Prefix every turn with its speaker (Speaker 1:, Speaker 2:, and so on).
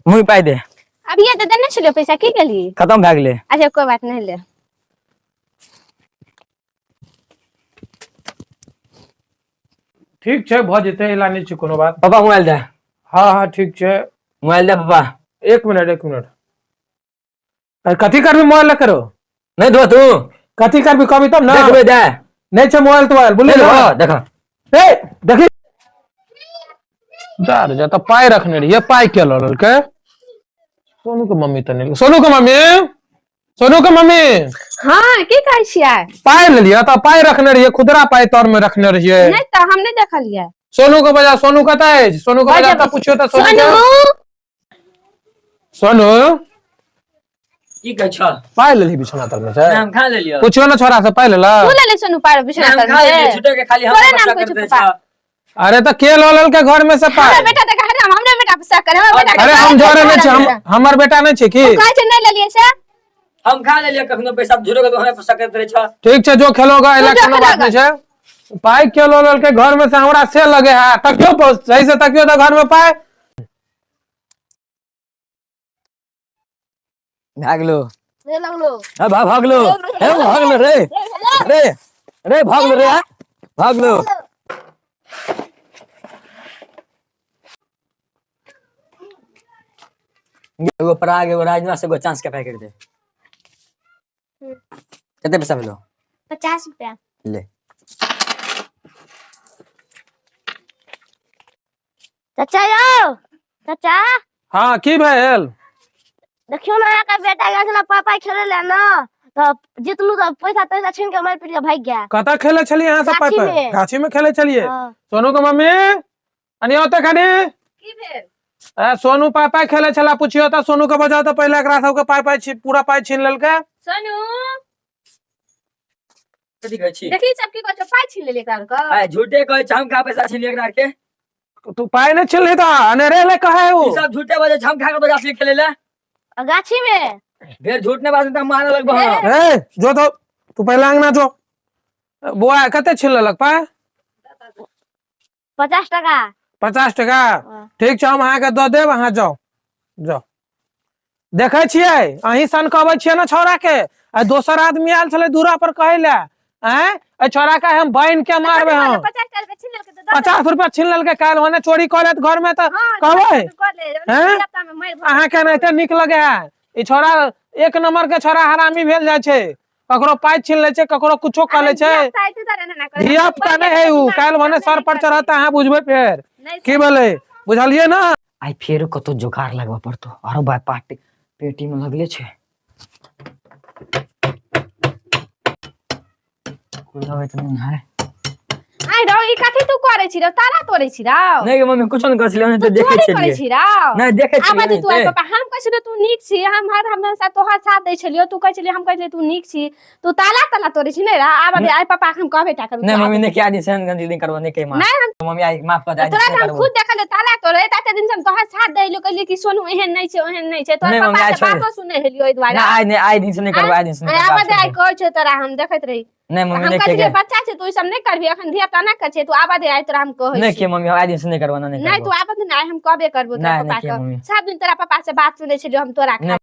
Speaker 1: मुँह पाइ दे।
Speaker 2: अभिये तऽ देने छलियौ पैसा, की केलही?
Speaker 1: खत्म भए गेलै।
Speaker 2: अच्छा कोई बात नहीं, ले।
Speaker 3: ठीक छै, भऽ जेतै, एला नहि छै कोनो बात।
Speaker 1: पापा, मोबाइल दे।
Speaker 3: हँ हँ, ठीक छै।
Speaker 1: मोबाइल दे पापा।
Speaker 3: एक मिनट, एक मिनट। अरे कथी करबी मोबाइल लऽ करो?
Speaker 1: नहीं दो तू।
Speaker 3: कथी करबी कहबी तब ना।
Speaker 1: देखबे दे।
Speaker 3: नहीं छै मोबाइल तोबाइल, बोली
Speaker 1: नहीं
Speaker 3: ना।
Speaker 1: दो, देखो।
Speaker 3: ए देखी जा रे जा, तऽ पाइ रखने रहियै, पाइ के लऽ लेलकै? सोनू के मम्मी तऽ नहि, सोनू के मम्मी, सोनू के मम्मी।
Speaker 2: हाँ, की कहै छियै?
Speaker 3: पाइ लेलियै तऽ पाइ रखने रहियै, खुदरा पाइ तर में रखने रहियै।
Speaker 2: नहि तऽ हम नहि देखलियै।
Speaker 3: सोनू के बजा, सोनू कतऽ अछि? सोनू के बजा तऽ पुछियौ तऽ सोनू के।
Speaker 2: सोनू।
Speaker 3: सोनू।
Speaker 1: की कहै छ?
Speaker 3: पाइ लेलही बिछौना तर में से?
Speaker 1: हम खा लेलियो।
Speaker 3: पुछियौ ने छोरा से, पाइ लेला?
Speaker 2: तू लेले सोनू पाइ बिछौना
Speaker 1: हम
Speaker 2: तर
Speaker 1: खा लेलियो
Speaker 2: में?
Speaker 1: छुटे के खाली हम
Speaker 2: तोरे नाम
Speaker 1: गुस्सा
Speaker 2: कहै छौ
Speaker 1: करते
Speaker 2: पापा।
Speaker 1: छ।
Speaker 3: अरे तऽ के लऽ लेलकै घर में से
Speaker 2: हमरा
Speaker 3: पाइ?
Speaker 2: बेटा देख, हराम, हमरे बेटा पर शक करे, हमर बेटा के
Speaker 3: अरे हम जरे नहि छै, हम हमर बेटा नहि छै की?
Speaker 2: कहै छै नहि लेलियै से।
Speaker 1: हम खा लेलियो कखनो पैसा, झूठो के तो हमरा पर करते रहे छ।
Speaker 3: ठीक छै, जो खेलोगा, एला
Speaker 2: जो
Speaker 3: कोनो बात
Speaker 2: खेलोगा।
Speaker 3: नहि छै। पाइ के लऽ लेलकै घर में से हमरा से लगे है? तकियो सही से तकियो तऽ घर में पाइ।
Speaker 1: भागलो।
Speaker 2: रे लगलो।
Speaker 1: हे भाग, भागलो, हे भागलो रे रे रे, भागलो रे, भागलो। एगो पराग, एगो राजमा से एगो चांस के पैकेट दे। कते पैसा भेलो?
Speaker 2: 50 रुपया।
Speaker 1: ले।
Speaker 2: चाचा यौ, चाचा।
Speaker 3: हाँ, की भेल?
Speaker 2: देखियौ ने, अहाँके बेटा गेल छलै पापा खेलै लए ने, तऽ जितलू तऽ पैसा तैसा छीन के मारि पीट के भागि गेल।
Speaker 3: कतऽ खेले छलियै अहाँ सब? पाइ
Speaker 2: गाछी
Speaker 3: पर
Speaker 2: में।
Speaker 3: गाछी में खेले छलियै?
Speaker 2: हाँ।
Speaker 3: सोनू के मम्मी, अनी औते कनी।
Speaker 2: की भेल?
Speaker 3: ए, सोनू पाइ पाइ खेले छला, पुछियो तऽ। सोनू के बजाओ तऽ पहिले। एकरा सबके पाइ पाइ छी, पूरा पाइ छीन लेलकै।
Speaker 2: सोनू।
Speaker 1: कथी कहै छी?
Speaker 2: देखी सब की कहै छौ, पाइ छीन लेलियै एकरा आरके।
Speaker 1: आय झूठे कहै छै, हम कहाँ पैसा छीन एकरा के?
Speaker 3: तू पाइ नहि छीनलही तऽ अनेरे ले कहै ओ।
Speaker 1: ई सब झूठे बजै छै, हम खा के तो गाछी खेले ले।
Speaker 2: आ गाछी में
Speaker 1: फेर झूठ नहि बाजू तऽ मारे लगबो हम।
Speaker 3: ए जो तो तू पहिले अंगना जो। बौआ, कते छीन लेलक पाइ?
Speaker 2: 50 टाका।
Speaker 3: 50 टाका?
Speaker 2: हाँ।
Speaker 3: ठीक छै, हम अहाँके दऽ देब, अहाँ जाउ जाउ। देखै छियै, अहीं सन कहबै छियै ने छौड़ा के। आ दोसर आदमी आयल छलै दूरा पर कहै लए, आँय, एहि छौड़ा के हम बान्हि के मारबै। हम
Speaker 2: 50 टाका रुपया छीन लेलकै तऽ दऽ दे।
Speaker 3: 50 रुपया छीन लेलकै, काल्हि ओने चोरी कऽ लेत घर में तऽ
Speaker 2: हाँ,
Speaker 3: कहबै?
Speaker 2: कऽ ले,
Speaker 3: हैं?
Speaker 2: धियापुता में मारि भऽ
Speaker 3: अहाँके एनाहिते नीक लगे है? ई छौड़ा एक नंबर के छौड़ा हरामी भेल जाइ छै, ककरो पाइ छीन लै छै, ककरो कुछो कऽ लै छै। धिया पुता नहि है उ, काल्हि भने सर पर चढ़त, अहाँ बुझबै फेर की भेलै, बुझलियै ने?
Speaker 1: आइ फेरो कतौ जोगाड़ लगबऽ पड़तो। आरो बाय पार्टी पेटी में लगले छै। कोई लगैत नहीं है।
Speaker 2: आइ रौ, ई कथी तू करै छी रौ? ताला तोड़ै छी रौ?
Speaker 1: नहीं गे मम्मी, कुछो नहीं करै छलियै, ओनाहिते
Speaker 2: तू
Speaker 1: देखै
Speaker 2: चोरी करै
Speaker 1: छलियै।
Speaker 2: छी रौ?
Speaker 1: नहीं, देखै
Speaker 2: आब
Speaker 1: छलियै
Speaker 2: तू आइ
Speaker 1: ओनाहिते।
Speaker 2: पापा, हम कहै छलियै तू नीक छी, हम हर हमेशा तोहर साथ दै छलियौ, तू कहै छलियै, हम कहै छलियै तू नीक छी, तू ताला ताला तोड़ै छी नहि रौ? आब आइ पापा के हम कहबे टा करू।
Speaker 1: नहीं मम्मी, नहीं किया दिन से गंदी नहीं करबो, नहीं कही माफ।
Speaker 2: नहीं,
Speaker 1: मम्मी, आई माफ कर दे, आई
Speaker 2: तोरा
Speaker 1: नहीं
Speaker 2: हम
Speaker 1: करबो।
Speaker 2: खुद देखलियौ ताला तोड़े, एते दिन से हम तोहर साथ दै एलियौ, कहलियै कि सोनू एहन नहि छै, ओहन नहि छै, तोहर
Speaker 1: नहीं, मम्मी,
Speaker 2: पापा
Speaker 1: आइ
Speaker 2: से
Speaker 1: छोड़।
Speaker 2: बातो सुनै हेलियौ एहि दुआरे।
Speaker 1: ना, आई नहीं, आई दिन से नहीं करबो, आई दिन से नहीं
Speaker 2: आइ
Speaker 1: करबो,
Speaker 2: आब
Speaker 1: आब
Speaker 2: आइ
Speaker 1: छोड़ दे।
Speaker 2: कहै छौ तोरा हम देखैत रही।
Speaker 1: नहीं मम्मी,
Speaker 2: हम
Speaker 1: नहीं
Speaker 2: कहै
Speaker 1: के
Speaker 2: छलियै बच्चा छै, तू ई सब नहि करबही, अखन धिया पुता नहि करै छै, तू आबऽ दे, आइ तोरा हम कहै
Speaker 1: नहीं
Speaker 2: छी।
Speaker 1: के मम्मी, आई दिन से नहीं करबो ना, नहीं
Speaker 2: नहीं, तू
Speaker 1: करबो।
Speaker 2: आबऽ दे ने, आइ हम कहबे करबो तोरा
Speaker 1: नहीं,
Speaker 2: पापा
Speaker 1: नहीं
Speaker 2: के।
Speaker 1: के मम्मी।
Speaker 2: सब दिन तोरा पापा से बात सुनै छलियौ हम तोरा।
Speaker 1: नहीं।